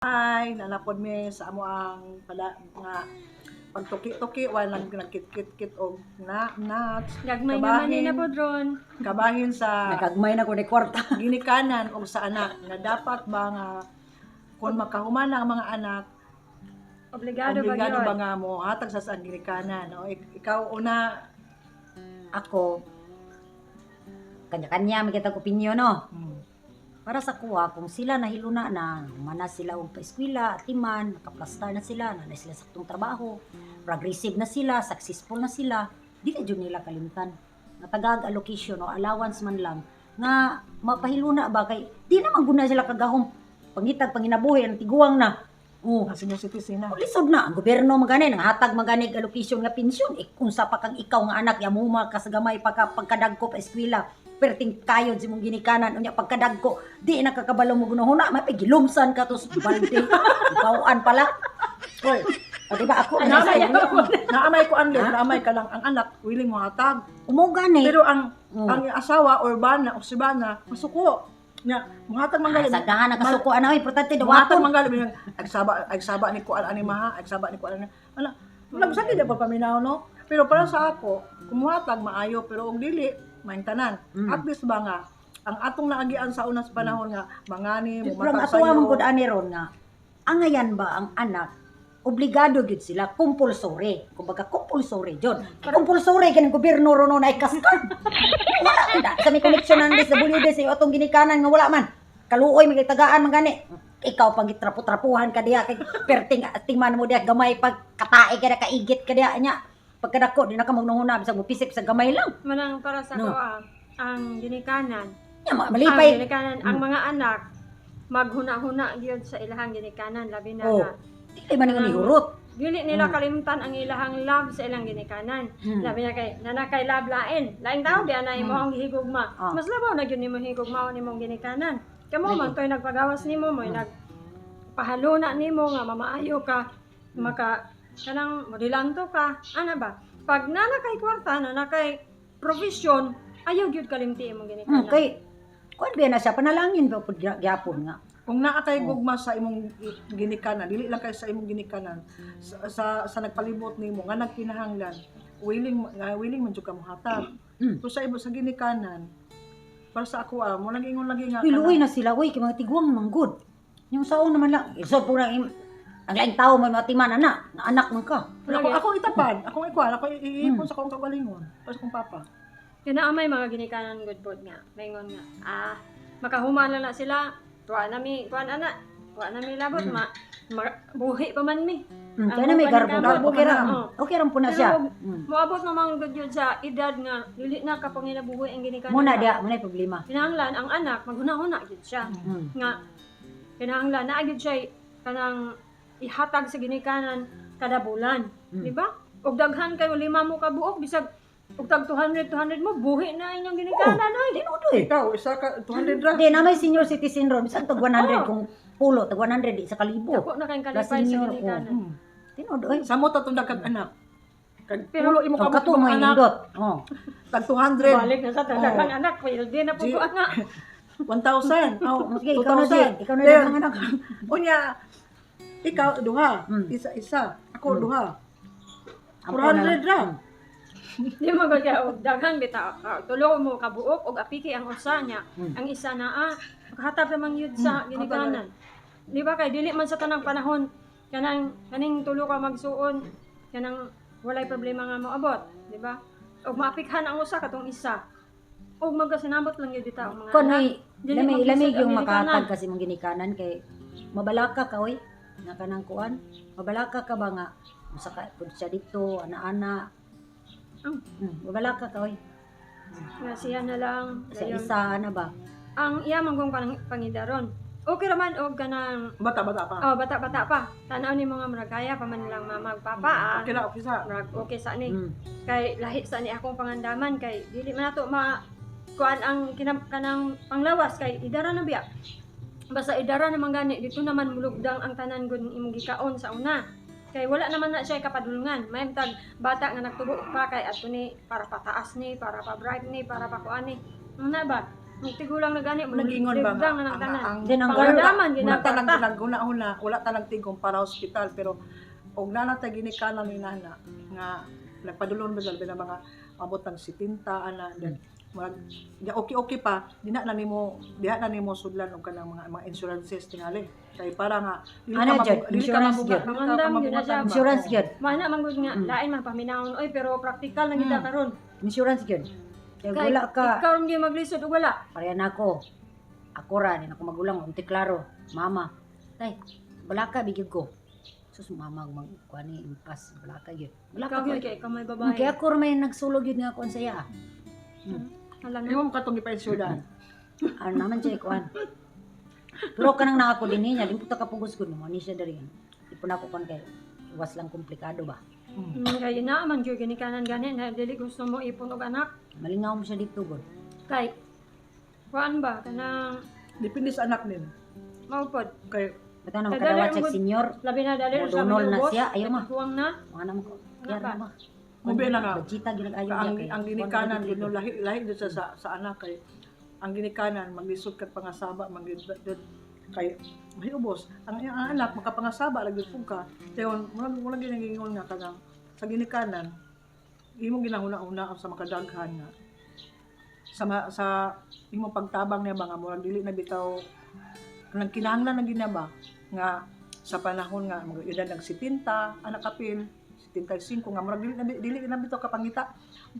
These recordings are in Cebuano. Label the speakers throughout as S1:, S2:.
S1: Ay, nanapod mi sa amo ang pala nga pagtuki-tuki wala nang nagkit-kit-kit og na nuts.
S2: Gagmay naman ni na po dron.
S1: Kabahin sa
S3: Nagagmay na ko ni kwarta.
S1: ginikanan og sa anak nga dapat ba nga kung makahuman na ang mga anak,
S2: Obligado,
S1: obligado
S2: ba
S1: ba
S2: yun?
S1: nga mo hatag sa ginikanan, no? Ikaw una.
S3: Ako, kanya-kanya may kitag opinyon, no. Para sa kuha, kung sila nahiluna na, humana sila og paeskwela, atiman, nakaplastar na sila, na sila saktong trabaho, progressive na sila, successful na sila, di na jud nila kalimtan. Natagag allocation o allowance man lang, nga mapahiluna ba kay di naman guna sila kagahom pangitag panginabuhi ang tiguang na. Oh,
S1: Ang senior citizen na.
S3: lisod na ang gobyerno magani nang hatag magani og allocation nga pensyon, eh, unsa pa kang ikaw nga anak yamuma ka sa gamay pa ka pagkadagko pa eskwela, perting kayod sa imong ginikanan, unya pagkadagko di na kakabalo mo gunahuna, may pigilumsan ka to sa balde. Bawaan pala.
S1: Oy,
S3: O, di ba ako
S1: naamay,
S3: nasa
S1: naamay ko anli, naamay ka lang ang anak willing mo hatag.
S3: Umo gani.
S1: Pero ang ang asawa or bana o si bana masuko. Nya, muhatag man gali.
S3: Sagdahan na kasuko ana, oy, importante
S1: Muhatag
S3: dawaton.
S1: man gali bilang agsaba ni kuan ani maha, agsaba ni kuan ani. Ana, nagsagi di pa paminaw, no. Pero para sa ako, kung muhatag maayo, pero og dili, maing tanan. At least ba nga ang atong naagian sa unang panahon nga mangani
S3: Pero ang
S1: mumatag sa
S3: ato man
S1: iyo.
S3: gud ani ron nga angayan ba ang anak, obligado gyud sila, compulsory, kumbaga compulsory jud, compulsory kaning gobyerno ron no, na cash card wala man sa may connection ng DSWD sa iyo atong ginikanan nga wala man kaluoy may tagaan man gani ikaw pag gitrapo-trapuhan ka diha kay perting tingman mo diha gamay, pag katae ka diha, kaigit ka diha nya pagkadako di na ka magnuhuna bisag mopisip sa gamay lang.
S2: Manang para sa
S3: No.
S2: ko ah, ang ginikanan.
S3: Nya
S2: Ang
S3: malipay.
S2: ginikanan, ang mga anak maghuna-huna gyud sa ilahang ginikanan, labi na
S3: Oh.
S2: nga
S3: Dili man nga nihurot.
S2: Dili nila kalimtan ang ilahang love sa ilang ginikanan. Labi na kay nana kay love lain. Laing tao di ana imo ang gihigugma. Mas labaw na gyud nimo higugma nimong ginikanan. Kamo man toy nagpagawas nimo, mo'y nagpahaluna nimo nga mamaayo ka, maka kanang modilanto ka, ana ba? Pag nana kay kwarta, nana kay provision, ayaw gyud kalimti imong ginikanan.
S3: Kay kuan biya na siya, panalangin ba pud gyapon nga.
S1: Kung naa kay gugma sa imong ginikanan, dili lang kay sa imong ginikanan, sa nagpalibot nimo nga nagkinahanglan, willing nga willing man jud ka mohatag. Pero sa imo sa ginikanan, para sa ako ah, mo lang ingon lagi nga
S3: Uy, luoy na sila, uy, kay mga tiguang man gud. Yung saon naman lang, so po na ang laing tao may matiman ana, na anak man ka.
S1: Ako itapan, akong ikuan, ako iipon sa akong kagalingon, para sa akong papa.
S2: Kaya na may mga ginikanan good pod nga. Maingon nga, ah, makahumala na sila. Tuwa na mi, kuan ana. Tuwa na mi labot, ma buhi pa man mi.
S3: Mm,
S2: Ang
S3: kaya na may garbo.
S2: garbo
S3: Okay ra.
S2: man na.
S3: Okay ra po na
S2: Pero
S3: siya.
S2: Moabot naman good yun sa edad nga dili na kapanginabuhi ang ginikanan.
S3: Muna diya, muna yung problema.
S2: Kinahanglan ang anak maghuna-huna gyud siya. Nga kinahanglan naa gyud siya kanang ihatag sa ginikanan kada bulan, di ba? Og daghan kayo, lima mo ka buok, bisag og tag 200 200 mo, buhi na inyong ginikanan oy.
S3: Tinuod eh.
S1: Ikaw, isa ka 200 ra.
S3: Di na may senior citizen ron, bisan tag 100 kung pulo, tag 100 di sa kalibo.
S2: Dako na kayong kalipay sa
S3: senior,
S2: ginikanan.
S3: Tinuod oy.
S1: Sa mo tatong dagkag anak. Kag
S2: Pero-
S1: pulo imo
S3: Kung
S1: ka
S3: kato mo
S1: anak,
S3: nindot. Oh.
S1: tag 200.
S2: Balik na sa daghang anak, pildi na po ko nga.
S1: 1,000. Oh,
S3: Sige, ikaw na, Ji.
S1: 2,000.
S3: Ikaw na
S1: Then,
S3: daghang anak.
S1: unya, ikaw duha, isa-isa. Ako duha.
S3: Ampo na lang.
S1: 400 ra.
S2: Di mo gud kay og daghan bitaw. Ah, tulo mo kabuok og apiki ang usa niya. Ang isa na ah, makahatag naman yun sa ginikanan. Di ba kay dili man sa tanang panahon kanang kaning tulo ka magsuon kanang walay problema nga moabot, di ba? Og maapikhan ang usa katong isa. Og magkasinabot lang yun bitaw mga
S3: Kun
S2: anak.
S3: ay
S2: Dili
S3: lami
S2: maglisod
S3: lami
S2: ang
S3: yung
S2: ginikanan.
S3: makahatag kasi mong ginikanan kay mabalaka ka oy nga kanang kuan, mabalaka ka ba nga usa ka pud siya dito ana-ana. Mabalaka ka oy.
S2: Nga siya na lang.
S3: Sa
S2: Dayon.
S3: isa ana ba.
S2: Ang iya manggong kanang pangidaron. Okay raman og kanang
S1: Bata-bata pa.
S2: Oh, bata-bata pa. Tanaw ni mga murag kaya pa man lang mama ug papa ah.
S1: Okay na, okay sa.
S2: Murag okay sa ni. Kay lahi sa ni akong pangandaman kay dili man nato ma kuan ang kinam, kanang panglawas kay idara na biya. Basta idara naman gani dito naman mulugdang ang tanan gud imong gikaon sa una. Kay wala naman na siya kapadulngan. May tag bata nga nagtubo pa kay adto ni para pataas ni, para pa bright ni, para pa kuan ni. Ano ba? Ang tigulang na gani mo
S1: Nag-ingon ba nga
S2: na ng
S1: ang,
S2: tanan.
S1: ang,
S3: Then ang
S2: Pangandaman gyud
S1: wala
S2: na
S1: talang
S2: kwarta.
S1: naghuna-huna, wala talang tigong para hospital, pero og nana ta ginikanan ni nana nga nagpadulon ba na mga abot ng 70 ana, then mag ya okay okay pa diha na nimo sudlan og kanang mga insurances tingali kay para nga dili ka
S3: Ano jud?
S1: dili ka
S3: Insurance jud.
S1: dili ka
S2: Pangandam jud na
S1: mabugatan
S2: siya.
S1: ba?
S3: Insurance
S1: Oo.
S3: gyud.
S2: Mana man gud nga lain man paminawon oy, pero praktikal na gid karon.
S3: Insurance gyud. Kaya
S2: Kay
S3: wala ka
S2: ikaw gyud maglisod ug wala.
S3: pareha na ako. Ako ra ni ako magulang unti klaro. Mama. Tay, wala ka bigyan ko. Sus, mama mag kuan ni impas wala ka gyud. Wala
S2: Ikaw
S3: ka.
S2: gyud kay ikaw may babae.
S3: Kaya ako ra may nagsulog gyud nga kuan saya. Ah.
S2: Hala na.
S1: Imo mo katong gipa-insurean.
S3: Ano naman siya kuan. Pero kanang na ako din niya, di po ta kapugos ko mo ni siya diri. Di po na ako kuan kay iwas lang komplikado ba.
S2: Kay na man gyud ginikanan gani na dili gusto mo ipon og anak.
S3: Malingaw mo siya dito gud.
S2: Kay kuan ba kanang
S1: Depende sa anak nin.
S2: mao pod.
S1: Kay
S3: Bata na
S2: Kay
S3: makadawat
S2: dali,
S3: siya
S2: ang
S3: senior.
S2: Labi na dali sa
S3: Modunol na
S2: ubos,
S3: siya, ayaw ma.
S2: Kuwang na.
S3: Mga naman ko.
S2: Nga
S3: Kaya
S2: ba?
S3: na ba?
S1: Mubi na nga.
S3: Bajita ginag-ayo
S1: ang
S3: niya kay.
S1: ang ginikanan gud no, lahi lahi jud sa anak kay ang ginikanan maglisod kag pangasaba manggid kay mahiubos ang anak makapangasaba ra gyud pug ka dayon murag murag ginagingon nga kanang sa ginikanan imong ginahuna-una sa makadaghan nga sa imong pagtabang niya ba nga murag dili na bitaw nang kinahanglan na ginaba nga sa panahon nga mga edad ng 70 anak kapil 75 nga murag dili na bitaw kapangita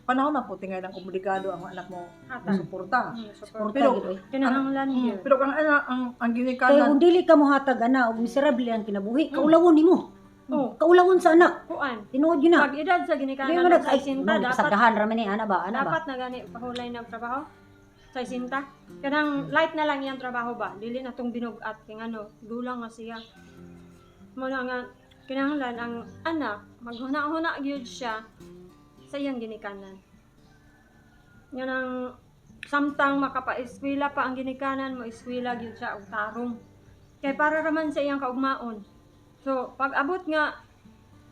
S1: panahon na po tingay ng obligado ang anak mo
S2: Hata.
S1: suporta.
S2: Support.
S1: Pero-
S3: Pero
S2: Kinahanglan gyud.
S1: Pero ang
S3: kay
S1: ginikanan
S3: kung dili ka mohatag ana og miserable ang kinabuhi, kaulawon nimo.
S2: Oh,
S3: Kaulawon sa anak.
S2: kuan.
S3: Tinuod yun na.
S2: Pag edad sa
S3: Dili
S2: ginikanan
S3: man
S2: sa
S3: ay
S2: 60
S3: no,
S2: dapat
S3: pasagdahan ra man ni ana ba, ana ba.
S2: dapat na gani pahulay na og trabaho. Sa 60. Kanang light na lang iyang trabaho ba. Dili na tong binugat kay ngano dulang nga siya. Mo na nga kinahanglan ang anak maghuna-huna gyud siya sa iyang ginikanan. Nga nang samtang makapaeskwela pa ang ginikanan mo, eskwela gyud siya og tarong. Kay para raman sa iyang kaugmaon. So, pag abot nga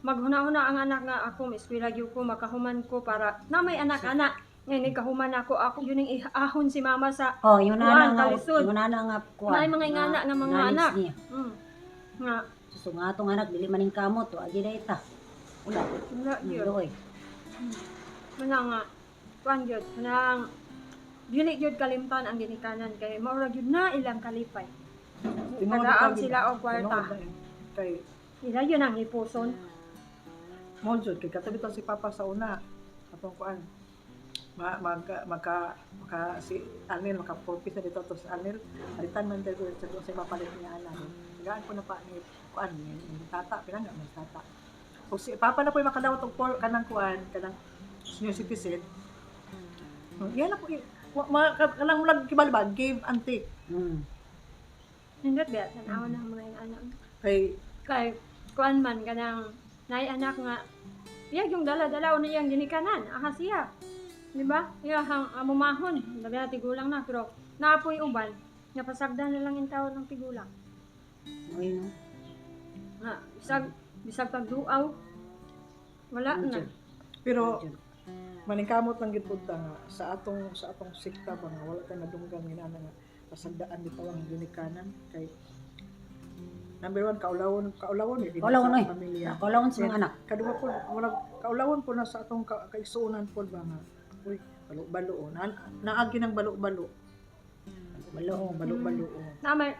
S2: maghuna-huna ang anak nga ako eskwela gyud ko, makahuman ko para na may anak-anak ngayon kahuman ako ako yun ang iahon si mama sa
S3: Oh, yun na
S2: Kuan,
S3: nga,
S2: kalisod.
S3: yun na nga kuan.
S2: Naay mga ingana nga mga
S3: knowledge
S2: anak.
S3: niya.
S2: Nga
S3: So nga atong anak dili maning kamot, wa gyud ta. Wala.
S2: wala gyud.
S3: Luoy.
S2: Muna nga kuan gyud kanang dili gyud kalimtan ang ginikanan kay mao ra gyud na ilang kalipay.
S1: Tinuod
S2: Tagaag
S1: gyud.
S2: sila og kwarta.
S1: Tinuod na eh. Kay
S2: Ila yun ang hipuson.
S1: mo jud kay katabi si Papa sa una atong kuan ma magka magka maka si Arnel maka purpose na dito to si Arnel palitan man tayo sa sa papalit niya ana. Tagaan ko na pa ni kuan ni tata pila nga man tata o si Papa na po yung makadawat og por kanang kuan kanang senior citizen. Yan na po kanang mulag kibalo ba give and take.
S2: Nindot ba tanaw na ang mga anak.
S1: Kay
S2: Kay kuan man kanang nay anak nga iya yung dala-dala na iyang ginikanan aha siya. Di ba? Iya hang amumahon, labi na tigulang na pero naapoy uban nga pasagdan na lang in tawon ng tigulang.
S3: Uy no.
S2: Nga bisag bisag pagduaw wala na.
S1: Pero maningkamot lang gid pud ta nga sa atong sikta ba nga wala kay nadunggan ginana nga pasagdaan bitaw ang ginikanan kay number one kaulawon kaulawon eh,
S3: Kaulawon,
S1: sa
S3: oy.
S1: pamilya.
S3: Kaulawon sa mga anak.
S1: Kaduha po wala kaulawon po na sa atong kaigsuonan po ba nga uy balo-balo oh. Na, naagi ng balo-balo.
S3: Balo.
S1: Oo, balo-balo oh.
S2: Na may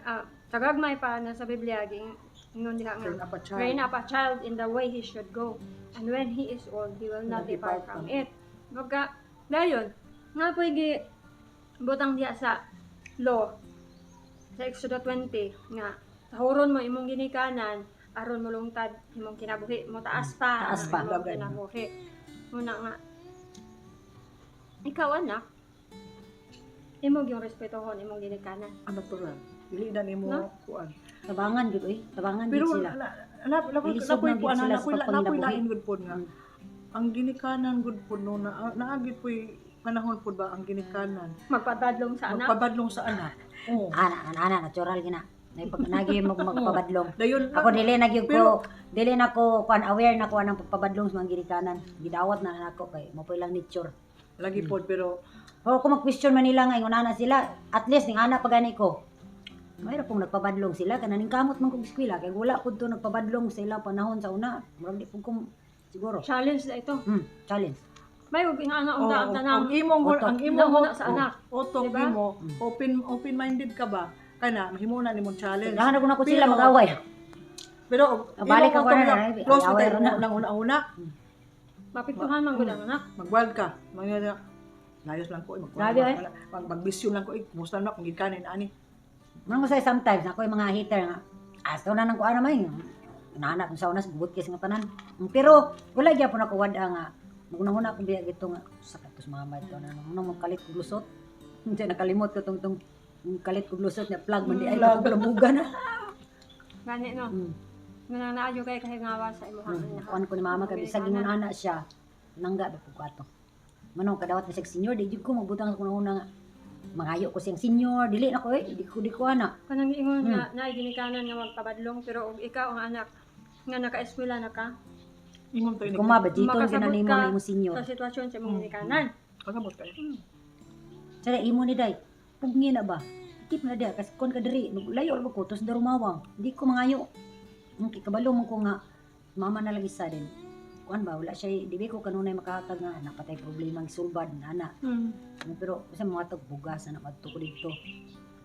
S2: tagagmay pa na sa Biblia ging ingon diha nga
S1: Train up a child.
S2: train up a child in the way he should go, and when he is old, he will not depart from it. Pagka, dayon, nga po gi butang diha sa law, sa Exodo 20, nga, tahuron mo imong ginikanan, aron mo lungtad imong kinabuhi, mo taas pa,
S3: Taas pa.
S2: ang imong kinabuhi. Muna nga, ikaw anak, imong yung respetuhon, imong ginikanan.
S1: Ano to ra? Dili na nimo
S2: No?
S1: kuan.
S3: Tabangan gud oy, tabangan
S1: Pero
S3: gud sila.
S1: na na na
S3: Ilisod
S1: napoy
S3: na gid
S1: kuan
S3: sila sa
S1: napoy napoy
S3: pagpanginabuhi.
S1: lain gud pod nga. Ang ginikanan gud pod no na naagi po'y panahon pod ba ang ginikanan
S2: Magpabadlong sa anak.
S1: magpabadlong sa anak. Oo.
S3: Ana ana ana natural gina. Nay pag nagi mo magpabadlong.
S1: Dayon
S3: Ako dili na gyud ko,
S1: Pero-
S3: dili na ko kuan aware na ko anang pagpabadlong sa mga ginikanan. Gidawat na nako kay mo pa ilang nature.
S1: Lagi pod, pero
S3: O kung mag-question man nila nga ingon ana sila, at least ning ana pa gani ko. Mayro pong nagpabadlong sila kana ning kamot man kog eskwela kay wala pud to nagpabadlong sa ilang panahon sa una. Murag di pud ko siguro.
S2: Challenge na ito.
S3: Challenge.
S2: May ug nga ana
S1: oh,
S2: unta ang tanang.
S1: ang imong
S3: Utok.
S1: ang imong
S2: Una sa anak.
S1: Utok
S2: Diba?
S1: nimo, open minded ka ba? Kana mahimo na nimong challenge.
S3: Daghan na ko sila
S1: Pero-
S3: mag-away.
S1: Pero og
S3: Balik
S1: imong
S3: ako
S1: utok
S3: na,
S1: nga,
S3: ay,
S1: close
S3: away
S1: mo
S3: ra na.
S1: tayo nang una-una,
S2: Mapiktuhan man gud ang anak.
S1: mag-wild ka. Mga layos lang ko, eh, mag
S3: Grabe, eh.
S1: magbisyo lang ko, eh, kumusta na kung gikanin ani.
S3: Muna ko say sometimes ako yung mga hater nga. Asto na nang kuan naman. Inaana kung sa una gugot kay nga tanan. Pero wala gyapon ako wada nga magunahuna ko biya gito nga sakit ko sa mama ito na nung kalit kog lusot. Hindi nakalimot ko tong tong kalit kog lusot nga plug man di ay
S1: Plug.
S3: kalabugan na.
S2: Gani no. Nga naayo kay kahingawa sa imong anak.
S3: Kuan ko ni mama kay bisag ingon ana siya. Nangga ba pud ko ato. Manong kadawat mi sa senior di jud ko magbutang sa kunahuna nga mangayo ko siyang senior dili na ko eh di ko ana.
S2: Kanang giingon nga naay ginikanan nga magpabadlong pero og ikaw ang anak nga naka-eskwela na ka
S1: Ingon to ini.
S3: Kuma ba jiton
S2: makasabot
S3: ginanimo
S2: ka
S3: na imong senior.
S2: sa sitwasyon sa imong ginikanan.
S1: Kasabot kayo.
S3: Sa imo ni day, pugni na ba? Keep na dia kasi kon ka diri, layo ra ba ko tos darumawang. Di ko mangayo. Ang kikabalo man ko nga mama na lang isa din. Kuan ba wala siya di ba ko kanunay makahatag nga napatay problema ang sulbad na ana. Pero sa mga tag bugas na madto ko dito.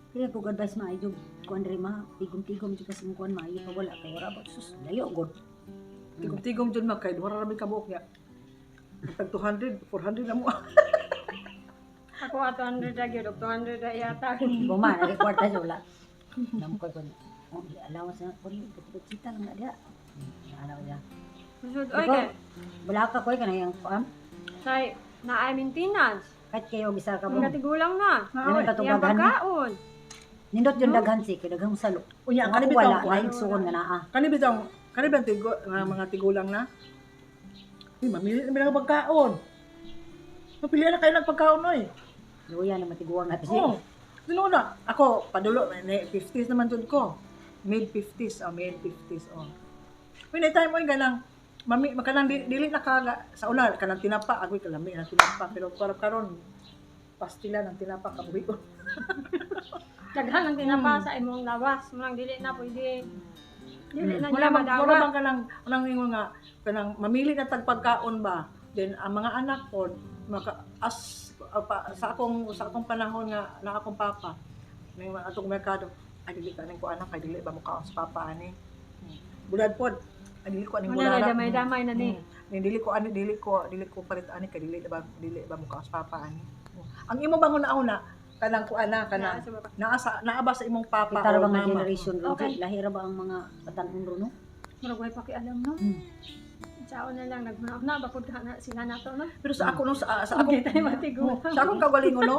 S3: Pero ko advice ma ayo kuan diri ma tigom-tigom jud kasi kuan ma ayo pa wala kay wala ba sus layo god.
S1: Tigom-tigom dyan ma kay duha ra mi kabuok niya. Tag 200, 400 na mo.
S2: Ako ato 100 ra gyud og 200 ra yata.
S3: Guma na kwarta siya wala. Damo ko kuan. Oh, allowance na ko rin kita lang na dia. Ano niya.
S2: Sud oy
S3: Ikaw,
S2: kay
S3: wala ka koy kanang yung kuan.
S2: say naay maintenance.
S3: Kahit kayo gisa ka mo.
S2: Nga tigulang na.
S3: Nindot atong
S2: Iyang
S3: daghan.
S2: pagkaon.
S3: Nindot yung daghan si kay daghang salo.
S1: Unya
S3: Kung
S1: kani
S3: ako
S1: bitaw
S3: wala
S1: kuan.
S3: laing suon nga naa.
S1: Kani bitaw tigo nga mga tigulang na. Uy, mamili na bilang pagkaon. Mapili na kayo ng pagkaon oy.
S3: Luya na matiguang nato si.
S1: Oo. Sino na? Ako, padulo, may 50s naman jud ko. Mid 50s, oh, mid 50s, oh. Uy, na time oy ganang mami makanang dili na ka sa una kanang tinapa agoy kalami ng tinapa pero karon karon pastila ng tinapa kabuhi ko.
S2: Daghan ang tinapa sa imong lawas. Murang dili na pwede. Dili na
S1: Wala
S2: niya
S1: bang wala
S2: madawa.
S1: bang kanang kanang ingon nga kanang mamili na tag pagkaon ba then ang mga anak ko maka as pa, sa akong panahon nga na akong papa may mga atong merkado ay dili ka ning ko anak kay dili ba mo kaon sa papa ani. Bulad pod ay dili ko aning
S2: Muna na
S1: bulara.
S2: damay-damay na ni.
S1: Ni dili ko ani dili ko palit ani kay dili ba mo kaon sa papa ani. Ang imo bang una-una kanang kuan na kanang
S2: Naa sa baba.
S1: naa sa naa ba sa imong papa
S3: Kita ra
S1: or
S3: ba nga
S1: mama?
S3: generation ron?
S2: Okay.
S3: Lahi ra ba ang mga batan-on ron no?
S2: Murag way pakialam no. Sao na lang nagmuna na bakod ka na sila nato no.
S1: Pero sa ako no sa akong
S2: Okay tayo matigulang.
S1: Oh, sa akong kagalingon no.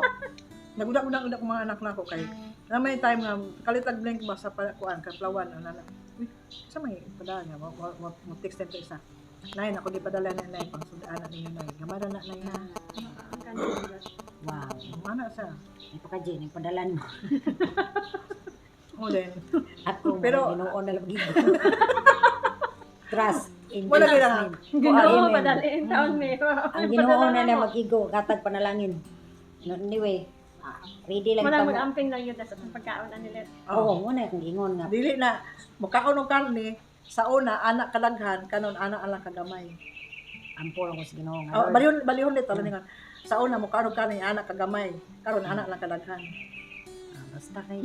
S1: Nagudak-udak ko mga anak nako kay na may time nga kalitag blank ba sa kuan kaplawan ana na. Uy, sa may padala niya mo mo, mo text time isa. Nay ako di padala na nay pang sudaan ninyo nay. Gamara na nay ha.
S3: Wow.
S1: Mana sa.
S3: Ay pa ka Jen, yung padala nimo.
S1: Oh then.
S3: Ako
S1: Pero-
S3: pero Ginoo na lang gid. Trust in
S1: Wala
S3: Jesus'
S1: kailangan.
S3: name.
S2: Ginoo
S3: Amen.
S2: padaliin taon mi.
S3: Ang Ginoo na lang mag-igo katag panalangin. No, anyway, ready lang
S2: Muna
S3: tamo.
S2: mag-amping lang yun sa pagkaon ani let.
S3: Oo, mo na akong ingon nga.
S1: Dili na mukaon og karne sa una anak kalaghan kanon anak alang kagamay.
S3: Ampo lang ko sa Ginoo nga.
S1: Oh,
S3: Lord.
S1: balihon balihon nito mm. Sa una mukaon og karne anak kagamay karon anak lang kalaghan.
S3: Ah, basta kay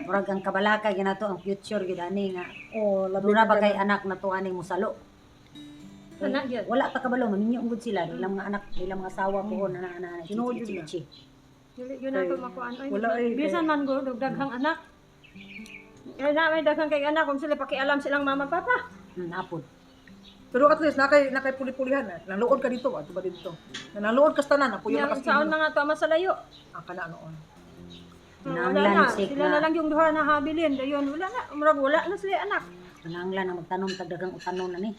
S3: murag ang kabalaka ginato ang future gid ani nga.
S1: Oh, labi
S3: Duna
S1: na
S3: ba kay
S1: kanang-
S3: anak na to aning musalo?
S2: Ana gyud.
S3: Wala ta kabalo maminyo gud sila ilang mga anak, ilang mga asawa ko na na na.
S1: Tinuod
S3: chi,
S1: yun
S3: chi,
S1: na.
S3: chi.
S2: Dili gyud nato makuan oy.
S1: Wala, eh,
S2: Bisan man gud og daghang anak. Kaya na may daghang kay anak kung sila pakialam silang mama papa.
S3: Apod.
S1: Pero at least nakay nakay puli-pulihan na. Naluod ka dito, ato ba dito? Naluod ka sa tanan, apuyo
S2: Yang
S1: na ka sa
S2: saon na nga to masalayo.
S1: Ang kana noon.
S2: Wala
S3: Kinahanglan
S2: na.
S3: sik
S2: Sila
S3: na.
S2: na lang yung duha na habilin. Dayon wala na. Murag wala na sila anak.
S3: Kinahanglan na magtanom tag daghang utanon na ni.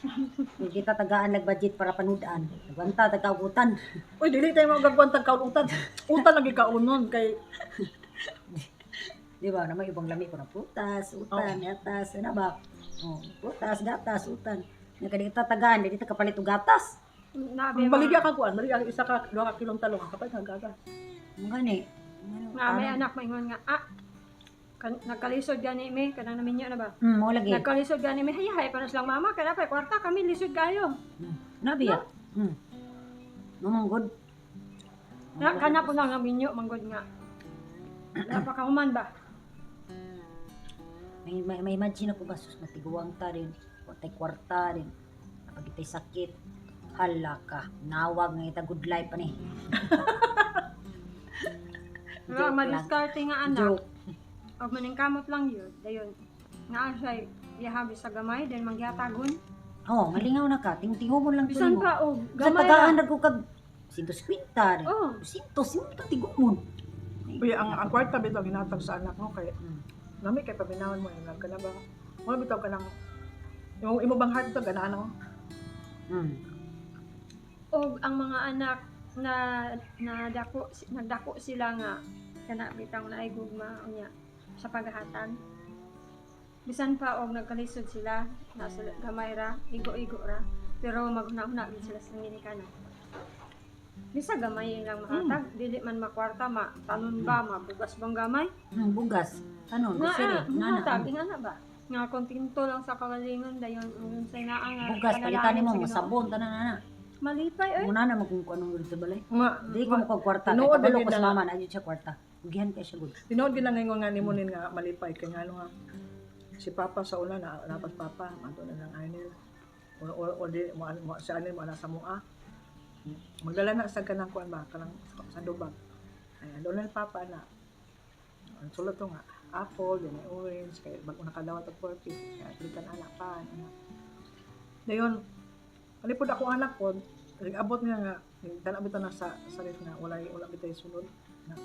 S3: Kung kita tagaan nag-budget para panudan. Nagwanta tag kautan.
S1: Uy, dili tayo magagwan tag kaon utan. Utan lagi kaunon kay
S3: Di ba? Na may ibang lami ko na prutas, utan, gatas, ano ba? Oh, prutas, gatas, utan. Nga kadi kita tagaan, di kita kapalit og gatas.
S2: Nabi
S1: Baligya ka kuan, baligya ka isa ka 2 ka kilong talong, kapag nagaga.
S3: Mga ni.
S2: Nga may anak maingon nga ah kan, nagkalisod gani mi kanang naminyo na ba?
S3: Mo lagi.
S2: Nagkalisod gani mi hayahay pa na silang mama kada pa kwarta kami lisod kayo.
S3: Nabi ya. No man good.
S2: Na kana po na nga minyo manggod nga. Napakahuman ba?
S3: May imagine ako ba sus matiguang ta rin, watay kwarta rin. Kapag itay sakit, hala ka, nawag nga ita good life pa ni.
S2: Pero
S3: Joke
S2: ang
S3: lang.
S2: madiskarte nga anak,
S3: Joke.
S2: og maningkamot lang yun. Dayon nga siya ihabi sa gamay then manggihatagon.
S3: Oh, malingaw na ka, tingtingumon lang
S2: Bisan
S3: tuloy mo.
S2: pa og
S3: Sa
S2: gamay.
S3: tagaan
S2: ra.
S3: na ko kag 150 rin.
S2: Oh.
S3: 200, simto tigumon.
S1: Uy, ang kwarta bitaw ginatag sa anak mo kay nami kay paminawon mo yun ka na ba? Mo bitaw ka nang imo bang heart to ganahan ako.
S2: Og ang mga anak na na dako nagdako sila nga kana bitaw na ay gugma unya sa paghatag. Bisan pa og nagkalisod sila, nasa gamay ra, igo-igo ra, pero maghuna-huna gid sila sa ginikanan. Bisa gamay ilang mahatag, dili man makwarta, ma tanon ba, mabugas bang gamay?
S3: Bugas. Ano,
S2: Nga,
S3: grocery.
S2: ah,
S3: Nga na.
S2: mahatag, nga na ba? Nga kontento lang sa kagalingon dayon ang sa naa nga
S3: Bugas, palitan
S2: panalangin
S3: nimo
S2: sa Ginoo.
S3: masabon tanan na na.
S2: Malipay oy.
S3: Muna na magkung kung anong sa balay.
S1: Nga,
S3: Di ko mo kwarta. Kay
S1: Tinuod
S3: kabalo
S1: na
S3: ko sa
S1: gid na-
S3: mama na siya kwarta. Ugihan kay siya gud.
S1: Tinuod gid na ngayon nga nimo nin nga malipay kay ngano nga si Papa sa una na napas Papa ato na ng Arnel o di mo, mo si Arnel mo ana sa mua magdala na sa kanang kuan ba kanang sa dubag ay doon na Papa na ang sulot to nga apple then may orange kay bago nakadawat og 4 piece kay pilitan anak pa ana. Dayon palipod ako anak ko nag-abot nga nga tan bitaw na sa ref nga wala wala bitay sulod na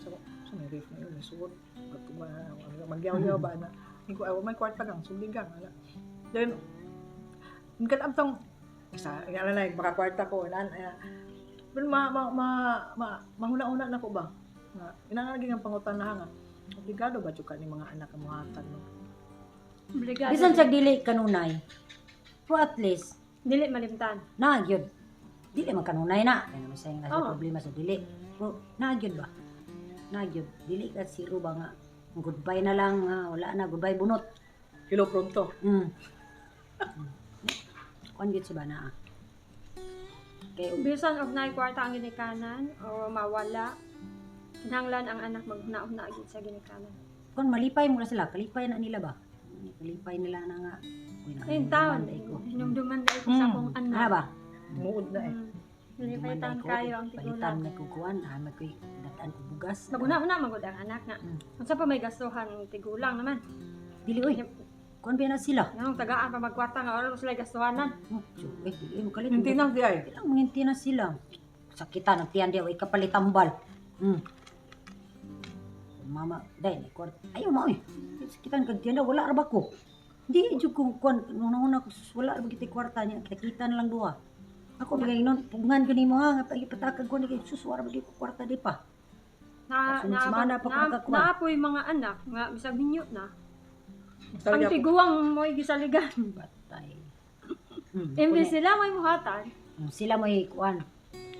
S1: so so may ref na yun may sulod magyaw-yaw ba na hindi ko ay may kwarta kang suligang ana. Then kan amtong isa nga na like baka kwarta ko ana ana. Pero ma ma ma, ma mahuna-una na ko ba nga ina nga ang pangutana nga obligado ba jud ka ni mga anak ang muhatag no?
S2: Obligado.
S3: Bisan sa dili kanunay. Pero at least
S2: Dili malimtan.
S3: naa gyud. Dili man kanunay na. Kaya naman sa nga
S2: Oo.
S3: problema sa dili. Pero naa gyud ba? Naa gyud. Dili ka zero ba nga goodbye na lang nga, wala na goodbye bunot.
S1: Hello pronto.
S3: Kuan gyud sa ba naa. Kay
S2: Bisan og naay kwarta ang ginikanan o mawala, kinahanglan ang anak maghuna-huna gyud sa ginikanan.
S3: Kung malipay mo na sila, kalipay na nila ba? Kalipay nila na nga. Uy,
S2: Ayun taon,
S3: day ko.
S2: hinumduman dahil ko sa akong anak.
S3: Ano ba?
S1: Muod na eh.
S2: Malipay taon
S3: Duman day ko,
S2: kayo ang
S3: palitan
S2: tigulang.
S3: na kukuan, ah, magkoy datan ko bugas.
S2: Maghuna-huna magud ang anak nga. Unsa pa may gastuhan ang tigulang naman.
S3: Dili oy. Kuan ba na sila?
S2: Nganong tagaan pa magkwarta nga oras sila gastuhanan.
S3: Oh, so, eh, dili mo kalit.
S1: Hindi na di ay.
S3: Ilang manginti na sila. Sakitan ang tiyan diya, oy kapalitambal. Mama, dai ni kuan. Ayo mo oy. Sakitan kag tiyan daw, wala ra ba ko? Di jud ko kuan nung una ko sus, wala ra ba kitay kwarta niya, kita na lang duha. Ako bagay nun, pugngan ko nimo ha, nga pagipatakag ko ni kay sus wala ba ko kwarta di pa.
S2: Na
S3: Sunod semana pa ko makakuha.
S2: naapoy mga anak nga bisag minyo na. Ang
S1: Talaga
S2: tiguang mo'y gisaligan.
S3: Batay.
S2: Imbes sila may muhatag,
S3: Sila mo'y kuan,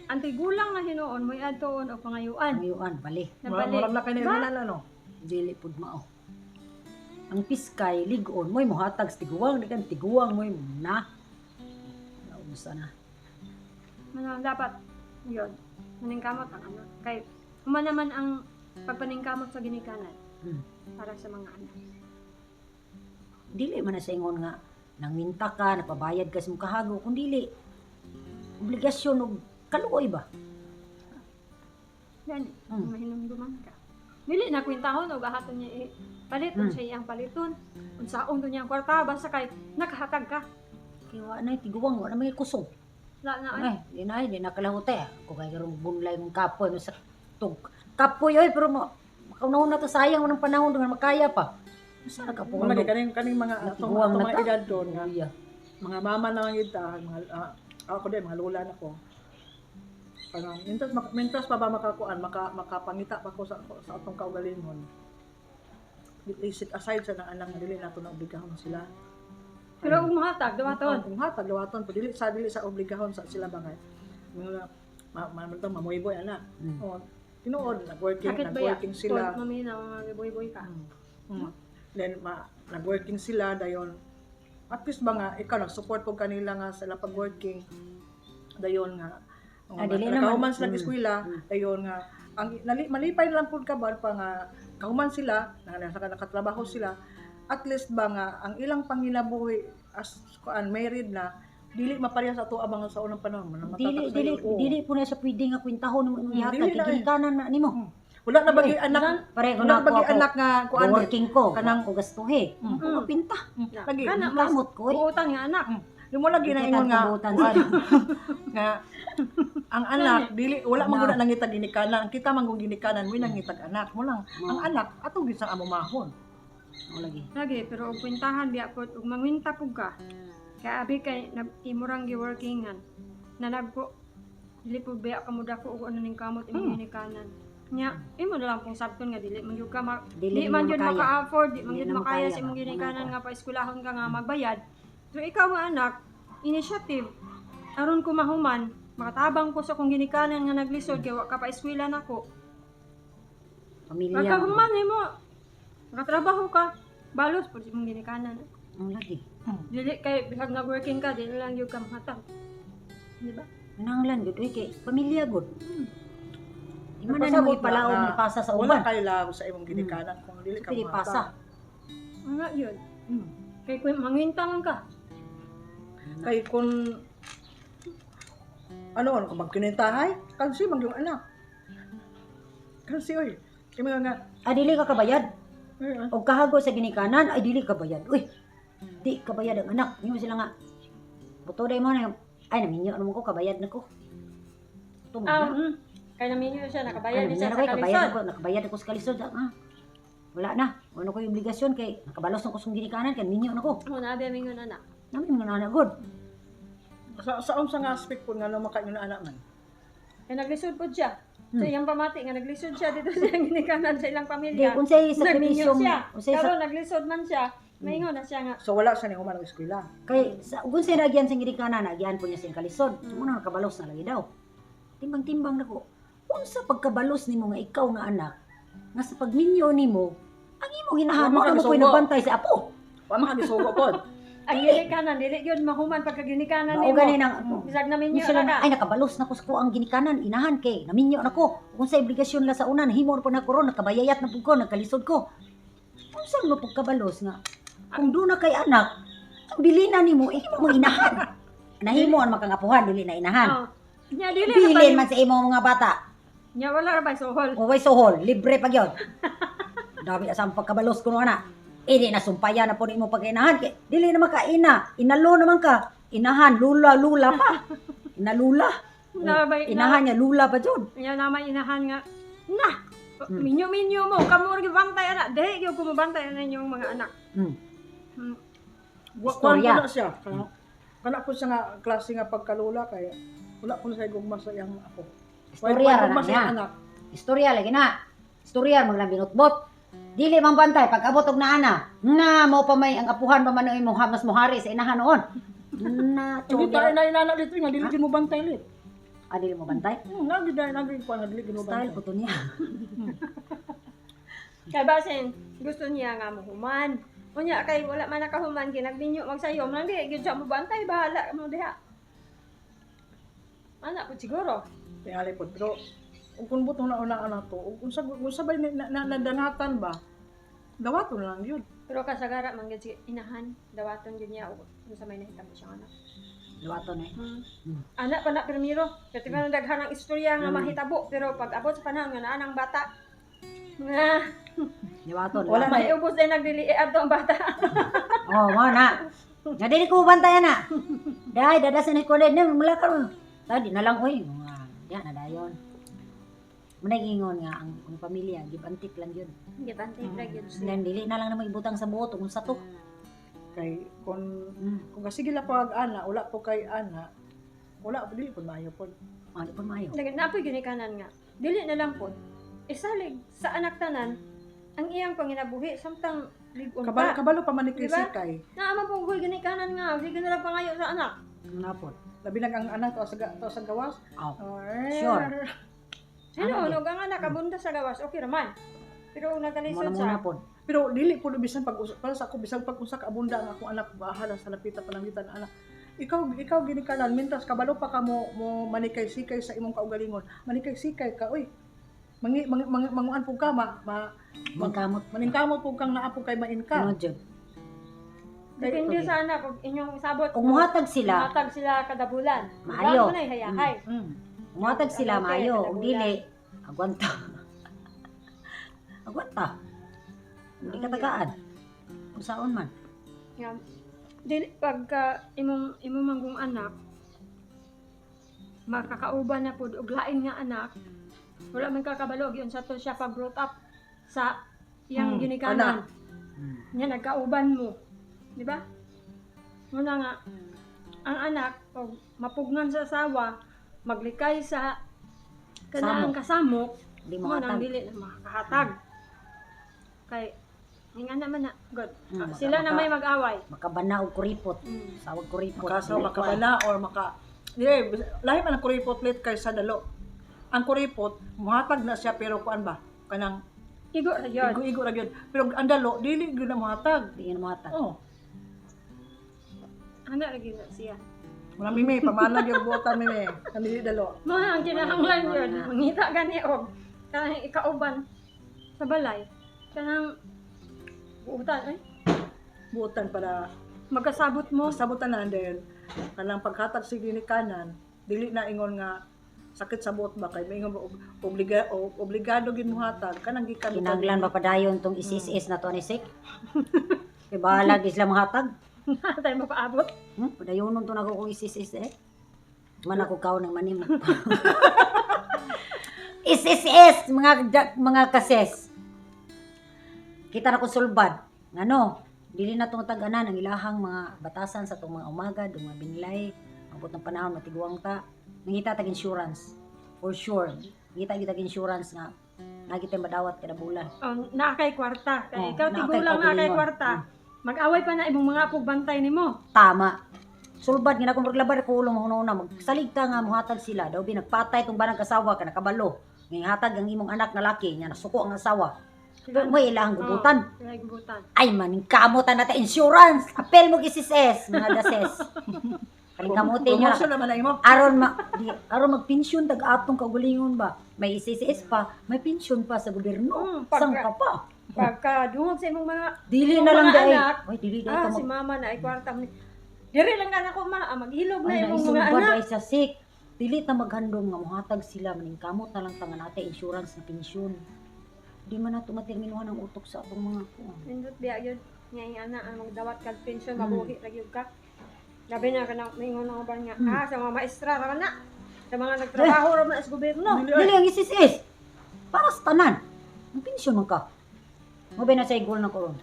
S2: ang tigulang na hinuon mo'y adtoon o pangayuan.
S3: mayuan bali.
S2: Nabalik.
S1: Murag na kay na na no.
S3: Dili pud mao. Ang piskay ligon mo'y mohatag sa tiguang, di kan tiguang mo'y na. Nausa na.
S2: Ano, dapat yun, maningkamot ang anak. Kay human naman ang pagpaningkamot sa ginikanan para sa mga anak.
S3: Dili man na sa ingon nga nangminta ka, napabayad ka sa imong kahago, kung dili obligasyon og kaluoy ba?
S2: Yan, mahinumduman ka. Dili na kwintahon og ahaton niya eh, palit unsa iyang paliton, unsaon to niya ang kwarta basta kay nakahatag ka.
S3: Kay wa na tiguang, wa na may kusog.
S2: Wala na ay.
S3: Ay, di na, di na kalahutay. Ako kay karong bunlay mong kapoy mo sa tug. Kapoy oy, pero mo makaunahon na to sayang mo ng panahon nga makaya pa. Unsa ra ka po?
S1: Mura lagi kaning kaning mga atong
S3: Natiguang
S1: atong
S3: na
S1: mga
S3: ta.
S1: edad doon nga
S3: Kuya.
S1: mga mama na lang kita, mga ako din mga lola na ko. Parang mintas mintas pa ba makakuan, makapangita pa ko sa atong kaugalingon. I-set aside sa nang anak nga dili nato na obligahon sila.
S2: Pero ug mohatag, dawaton.
S1: Kung hatag dawaton po, dili sa obligahon sa sila ba nga mga ma ma ma mamuyboy ana. Oh, tinuod nagworking
S2: Sakit ba ya?
S1: nagworking sila.
S2: Kung mamina, mga boy-boy ka.
S1: Then nagworking sila dayon. At least ba nga ikaw nag-support po kanila nga sila pag-working dayon nga
S3: Ah, dili naman.
S1: nakahuman sila eskwela dayon nga ang malipay na lang pud ka ba pa nga kahuman sila na nasa nakatrabaho sila, at least ba nga ang ilang panginabuhi as kuan married na dili maparehas sa ato abang sa unang panahon.
S3: Dili
S1: Matatak
S3: dili
S1: sa'yo. Oo.
S3: dili po na siya pwede nga kwentahon mo imong ihatag
S1: Dili
S3: kay
S1: na eh.
S3: ginikanan na nimo.
S1: Wala na bagi anak,
S3: Pareho
S1: wala
S3: na
S1: na
S3: ako
S1: bagi
S3: ako.
S1: anak nga kuan
S3: Working ko,
S1: kanang-
S3: kanang ko gastuhe. Ko pinta.
S1: Lagi.
S2: Kana mas
S3: Kamot ko eh.
S2: buotan nga anak.
S1: Yung mo lagi na ingon nga
S3: Butan
S1: kuan, nga ang anak dili wala man gud na nangitag ginikanan, ang kita man gud ginikanan mo nangitag anak mo lang ang anak ato gid sa amumahon.
S3: Mo lagi.
S2: Lagi, pero og kwentahan biya pod ug mangwinta pug ka. Kay abi kay nag imurang giworkingan. Nanagko dili pud biya ka modako og ano ning kamot imong ginikanan. Nya, imo na lang pong sabton nga dili man gyud ka ma,
S3: Dili
S2: di man
S3: mo
S2: gyud
S3: makaya.
S2: maka-afford, di man
S3: Dili
S2: gyud
S3: na
S2: makaya
S3: makaya
S2: sa imong
S3: ba?
S2: ginikanan
S3: Ano
S2: nga paeskwelahon ka nga magbayad. So ikaw nga anak, initiative aron ko mahuman, makatabang ko sa akong ginikanan nga naglisod kay wa ka paeskwela nako.
S3: Pamilya.
S2: Pagkahuman nimo, makatrabaho ka, balos pud imong ginikanan.
S3: Ang lagi.
S2: Dili kay bisag nag-working ka, dili lang gyud ka mahatag. Di ba?
S3: Nanglan gud oy kay pamilya gud. Di man na mo
S1: Napasabot na
S3: ipalaom
S1: nga
S3: ipasa sa
S1: wala
S3: uban.
S1: kay love sa imong ginikanan kung dili ka
S3: Pili pasa.
S2: Ano yun? Kay kung mangwinta man ka.
S1: Kay kung ano ano kung magkinentahay kansi man yung anak kansi oy kay mga nga
S3: Ah, dili ka kabayad.
S1: eh, ah,
S3: Og kahago sa ginikanan ay dili ka bayad. Uy. Di kabayad ang anak. Ingon sila nga. Buto day mo na ay naminyo naman ko kabayad na ko. Tumo
S2: Ah,
S3: na.
S2: Kay naminyo siya, nakabayad
S3: Ay,
S2: din siya
S3: naminyo
S2: sa
S3: na ko, kabayad
S2: kalisod.
S3: ako, nakabayad ako sa kalisod. Ah, wala na. Wala ko yung obligasyon kay nakabalos na ko sa ginikanan kay minyo na ko.
S2: Mo na abi mingon anak.
S3: Namin mga anak god.
S1: Sa unsa nga aspect po nga no makaingon na anak man?
S2: Kay naglisod pod siya. So iyang pamati nga naglisod siya dito sa iyang ginikanan sa ilang
S3: Di
S2: pamilya.
S3: unsay
S2: Nagminyo
S3: sakripisyo
S2: siya.
S3: unsay sa
S2: Karon naglisod man siya, maingon na siya nga
S1: So wala siya ni human og eskwela.
S3: Kay sa kung sa nagyan sa ginikanan, nagyan po niya sa kalisod. So muna nakabalos na lagi daw. Timbang-timbang nako. Unsa pagkabalos nimo nga ikaw nga anak nga sa pagminyo nimo ang imong inahan mo
S1: Wa man
S3: na mo
S1: ka
S3: po'y
S1: gisugo.
S3: nagbantay sa apo.
S1: Wa man ka gisugo pod.
S2: Ang ginikanan dili gyud mahuman pagka ginikanan
S3: Mao
S2: nimo.
S3: gani nang
S2: Bisag naminyo
S3: sila
S2: na ka.
S3: na, ay nakabalos na ko sa kuang ginikanan inahan kay naminyo na ko. Kung sa obligasyon la sa una nahimo na po na ko ron nakabayayat na pud ko nagkalisod ko. Unsa mo pagkabalos nga kung doon na kay anak ang bilina nimo imo mong inahan. Nahimo ang makangapuhan dili na inahan.
S2: Oh. Nya dili ra
S3: Bilin
S2: ba-
S3: man sa imong mga bata.
S2: Nya wala ra ba suhol.
S3: Uway suhol, libre pag yun. Dami na sa ang pagkabalos ko no ana. Hindi na sumpaya na po nimo pagkainahan. Kay, dili na makaina. Inalo naman ka. Inahan, lula, lula pa. Inalula.
S2: Na ba
S3: Inahan niya, lula pa jud.
S2: Nya naman inahan nga na minyo-minyo mo kamo ra gibantay ana dihi gyud ko mobantay ana inyong mga anak.
S1: Wa kuan
S3: Istorya.
S1: po na siya. Kana po siya nga klase nga pagkalula kay wala po na siya gugma sa iyang apo.
S3: Istorya
S1: Wala
S3: ra
S1: gugma
S3: na
S1: sa iyang
S3: niya.
S1: anak.
S3: Istorya lagi na. Istorya maglang binutbot. Dili man bantay pag abot og naana. Na mo pa may ang apuhan pa man mo mas mohari sa inahan noon. Na
S1: Hindi
S3: chubya.
S1: tayo na inana dito nga dili gid mo bantay lit.
S3: Ah, dili mo bantay.
S1: Nagi dai nagi kuan nga dili gid mo
S3: Style
S1: bantay.
S3: ko to niya.
S2: Kay basin gusto niya nga mohuman. Unya kay wala man nakahuman kay nagminyo magsayo man di gyud siya mobantay bahala mo diha. Ana po siguro.
S1: Tingali po pero ug kung butong na una ana to, ug unsa unsa ba na, nadanatan ba? Dawaton na lang yun.
S2: Pero kasagara man gyud si inahan dawaton gyud niya og unsa may nahitabo siyang anak.
S3: Luwaton eh.
S2: Anak pa na primero. Kay timan daghan ang istorya nga mahitabo pero pag abot sa panahon nga naa ang bata nga
S3: Luwaton.
S1: Wala na.
S2: may ubos day nagdili eh, adto ang bata.
S3: Oh, mo na. Nga dili ko bantayan na. Dai dadasan ni ko na mula karon. Tadi na lang oy. Mga diya na dayon. Munay ingon nga ang pamilya give and take lang yun.
S2: Gibantay ra gyud siya.
S3: Then dili na lang na maibutang sa buot kung sa to.
S1: Kay kung kasige lang po ag ana, wala po kay ana, wala po dili po maayo po.
S3: Ah, di pa maayo.
S2: Lagi na po'y ginikanan nga. Dili na lang pod. Isalig sa anak tanan ang iyang panginabuhi samtang Ligon
S1: Kabalo,
S2: pa.
S1: kabalo pa man ni
S2: Diba?
S1: Sikay.
S2: Naa man pong ginikanan nga sige na lang pangayo sa anak.
S3: Napod.
S1: Labi na ang anak to sa gawas.
S3: Oh.
S1: Arr.
S3: Sure.
S2: Hello,
S3: Ano
S2: no ang anak abunda sa gawas, okay raman. Pero kung
S3: Muna
S2: nagkalisod
S3: muna
S2: sa
S3: pod.
S1: Pero dili po bisan pag para sa ako, bisan pag unsa ka abunda ang akong anak, bahala sa lapita pananglitan anak. Ikaw ginikanan, mintas kabalo pa ka mo manikay-sikay sa imong kaugalingon. Manikay-sikay ka, oy. Mangi, mangi, mangi, manguan pud ka ma, ma
S3: Mangkamot.
S1: maningkamot pud kang naa pud kay main ka.
S3: Ano jud?
S2: Depende sa anak kung inyong sabot.
S3: Kung muhatag sila,
S2: Muhatag sila kada bulan.
S3: Maayo.
S2: Mo na hayahay.
S3: Muhatag sila
S2: Okay,
S3: maayo,
S2: kada
S3: ug
S2: bulan.
S3: dili agwanta. Agwanta. Hindi ka tagaan. Kung saon man.
S2: Nga, dili pagka imong imong manggong anak makakauban na pud og lain nga anak, wala man kakabalo gyud sa to siya pag brought up sa iyang ginikanan nya nagkauban mo, di ba? Muna nga ang anak og mapugnan sa asawa, maglikay sa kanang kasamok,
S3: Di
S2: mo nang
S3: muhatag.
S2: dili na makakahatag kay nga naman na god. Sila na may mag-away.
S3: Makabana og kuripot. Sawag kuripot.
S1: Makasaw,
S3: Dili
S1: makabana or maka, dili lahi man ang kuripot lit kaysa dalo. Ang kuripot muhatag na siya, pero kuan ba kanang
S2: Igo ra yun.
S1: Igo-igo ra gyud. Pero ang dalo dili gyud na muhatag.
S3: Di na muhatag.
S1: Oh.
S2: Ana ra gyud na siya.
S1: Wala mimi, pamana gyud buotan mimi. Ang dili dalo.
S2: Mga ang kinahanglan yun, mangita gani og kanang ikauban sa balay, kanang buutan ay
S1: Buotan para
S2: magkasabot mo.
S1: Sabutan na dahil kanang paghatag sa ginikanan, dili na ingon nga sakit sa buot ba kay maingon ba obligado gid muhatag kanang gikan.
S3: Kinahanglan mapadayon tong isis na to ni Sik. Kay bahala gid sila muhatag.
S2: Tayo mapaabot.
S3: Padayonon to nako kung isis eh. Man ako kaon ng manim. Isis mga kases. Kita na ko sulbad. Ngano, dili na tong tag-anan ang ilahang mga batasan sa tong mga umaga, mga binlay, abot ng panahon matiguang ta. Nangita tag insurance. For sure. Nangita gyud tag insurance nga nagitay madawat kada bulan.
S2: Oh, naa kay kwarta. Kay
S3: Oh,
S2: ikaw
S3: naa kay
S2: tigulang naa kay
S3: kaugalingon.
S2: kwarta. Mag-away pa na imong mga apog bantay nimo.
S3: Tama. Sulbad nga na kung maglabar ko ulong una magsalig ta nga muhatag sila daw binagpatay tong banang kasawa ka nakabalo. Ngay hatag ang imong anak nga laki nga nasuko ang asawa. Pero may ilahang gubutan.
S2: Oh, ilahang gubutan.
S3: Ay maning kamutan na ta insurance. Apel mo SSS mga dases. Kaning kamuti nyo
S1: Promotion naman na imo.
S3: aron ma di, aron magpensyon tag atong kaugalingon ba. May SSS pa, may pensyon pa sa gobyerno. Sang ka pa?
S2: Pagka dungog sa imong mga
S3: Dili
S2: imong
S3: na lang
S2: mga
S3: dai.
S2: anak,
S3: Oy, dili dai
S2: ah,
S3: ka
S2: si
S3: mag
S2: mama na ay kwarta ni. Diri lang ka nako ma, maghilog na
S3: Ay,
S2: imong mga
S3: naisumba
S2: anak.
S3: dahil sa sik. Dili ta maghandom nga muhatag sila maning kamot na lang ta nga nate insurance na pensyon. Di man nato materminuhan ang utok sa atong mga kuan.
S2: Nindot biya yun. Nga yung anak ang magdawat kag pensyon, mabuhi ra gyud ka. Labi na kanang mingon ang uban nga, sa mga maestra ra man na. Sa mga nagtrabaho ra man sa gobyerno.
S3: Dili ang SSS. Para sa tanan. Ang pensyon man ka. Mo ba na sa goal na koron?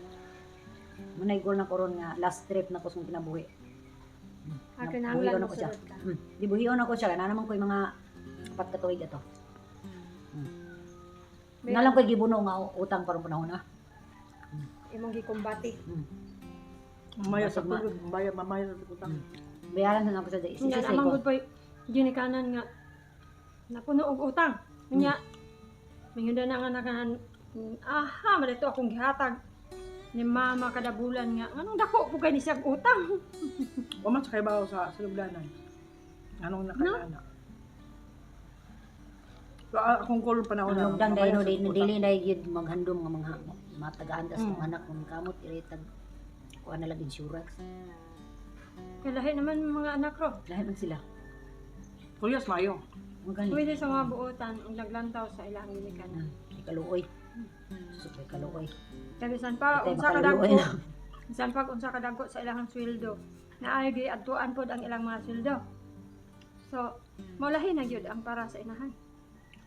S3: Mo na goal na koron nga last trip na ko sa kinabuhi.
S2: Ah, kinahanglan
S3: Buhion ako siya.
S2: mosulod ka.
S3: Di buhion ako siya. Na naman ko yung mga 4 ka tuig ato. Nalang ko'y gibuno nga utang parang panahon na.
S2: Imong gikumbati.
S1: Mamaya sa
S3: Masugma.
S1: tulog, mamaya mamaya sa utang.
S3: Bayaran na ako sa
S2: Nya
S3: SSS
S2: naman
S3: ko.
S2: gud pa'y ginikanan nga napuno og utang. Nya mingon na nga nakahan, aha, malito akong gihatag ni mama kada bulan nga anong dako po kay ni siyang utang.
S1: Wa man sa kay bawo sa sulublanan. Anong nakalaana. So, akong goal panahon
S3: Ang
S1: na
S3: lugdang
S1: mamaya
S3: dahil no,
S1: sa
S3: di,
S1: utang.
S3: dili na gyud maghandom nga mga matagaan tas tong anak kung kamot iri tag kuan na lang insurance.
S2: Kay lahi naman mga anak ro.
S3: Lahi man sila.
S1: Curious maayo.
S3: Magani.
S2: Pwede sa mga buotan ang naglantaw sa ilang ginikanan.
S3: Kaluoy. Susok kaluoy.
S2: Kay bisan pa
S3: Itay
S2: unsa ka
S3: makaluoy
S2: dagko,
S3: lang.
S2: bisan pa unsa ka dagko sa ilang sweldo. Naay gi adtuan pod ang ilang mga sweldo. So, molahi na gyud ang para sa inahan.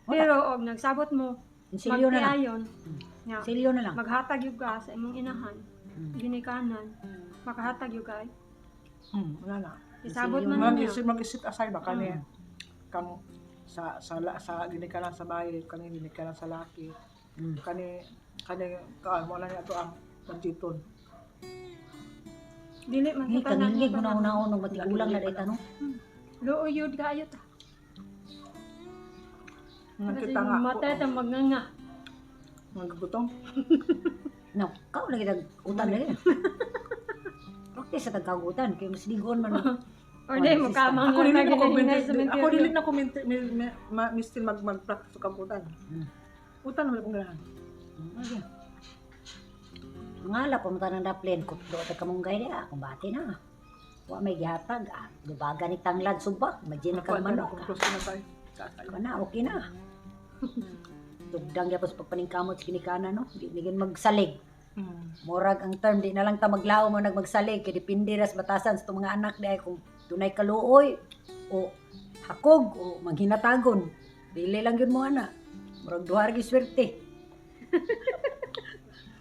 S3: Wala.
S2: Pero og nagsabot mo,
S3: Silyo na lang.
S2: magtiayon nga
S3: Silyo na lang.
S2: maghatag gyud ka sa imong inahan, ginikanan, makahatag gyud ka.
S1: Wala na.
S2: Isabot
S3: Silyo
S2: man
S3: na.
S2: ninyo.
S1: Mag-isip mag-isip asay ba kani kang sa ginikanan sa bayi, kani ginikanan sa laki. Kani kani kaan mo lang ato ang Budgeton.
S2: Dili man
S3: Ni
S2: sa tanan.
S3: kangingig mo na una nung matigulang na dayta, no.
S2: Luoy yun kaayo ta.
S1: Nang
S2: Kasi
S1: kita nga.
S2: mata ta magnganga.
S1: Magugutong.
S3: No, kau lagi tag utan lagi. Practice sa tagkagutan kay mas ligon man.
S2: Or di mo kamang
S1: Ako dili na ko
S2: sa
S1: ako dili na ko mistin mag-practice sa kagutan. Utan naman akong ganahan.
S3: Okay. Mga pa mo tanang daplin kutlo ta kamunggay niya akong bati na. Wa may gihatag ah. Dubaga ni tanglad subak, majin
S1: Ako
S3: kag
S1: na
S3: manok.
S1: akong close na tayo. Sa
S3: Kana okay na. Tugdang gyapon sa pagpaningkamot sa kinikana, no. Di nigin magsalig. Murag ang term di na lang ta maglao mo nagmagsalig kay depende ra sa batasan sa itong mga anak di ay kung dunay kaluoy o hakog o manghinatagon. Dili lang yun mo ana. Murag duha ra gyud swerte.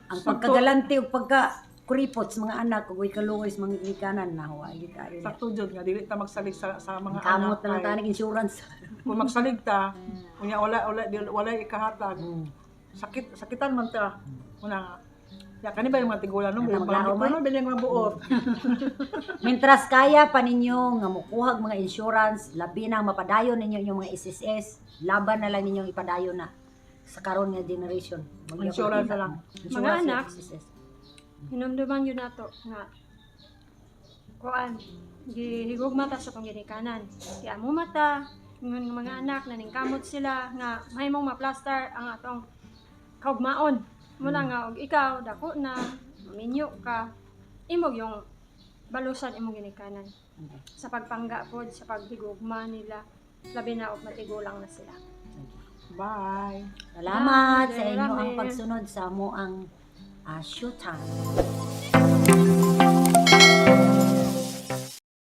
S3: Ang pagkagalante ug pagka kuripot sa mga anak ug way kaluoy sa mga ginikanan na wa gyud tayo.
S1: Sakto jud nga dili ta magsalig sa mga
S3: Kamot
S1: anak.
S3: na lang
S1: Kay
S3: tayo ng insurance.
S1: kung magsalig ta, unya wala ikahatag. Sakit sakitan man ta. Una nga. Ya kani ba yung mga tigulang, no?
S3: Ano,
S1: Yung
S3: maglao
S1: mga
S3: man?
S1: ano bilhin mga buot.
S3: Mentras kaya pa ninyo nga mukuhag mga insurance, labi na mapadayon ninyo inyong mga SSS, laban na lang ninyong ipadayon na sa karon nga generation. Magyapon
S1: Insurance
S3: kita.
S1: na lang.
S3: Insurance
S2: Mga anak.
S3: ug SSS.
S2: Hinumduman yun nato nga kuan gihigugma ta sa atong ginikanan. Kaya mo mata ingon nga mga anak naningkamot sila nga mahimong maplastar ang atong kaugmaon. Muna nga og ikaw dako na maminyo ka imog yung balusan imong ginikanan sa pagpangga pod sa paghigugma nila, labi na og matigulang na sila.
S1: Bye.
S3: Salamat sa inyo ang
S2: Salamat.
S3: pagsunod sa mo ang showtime.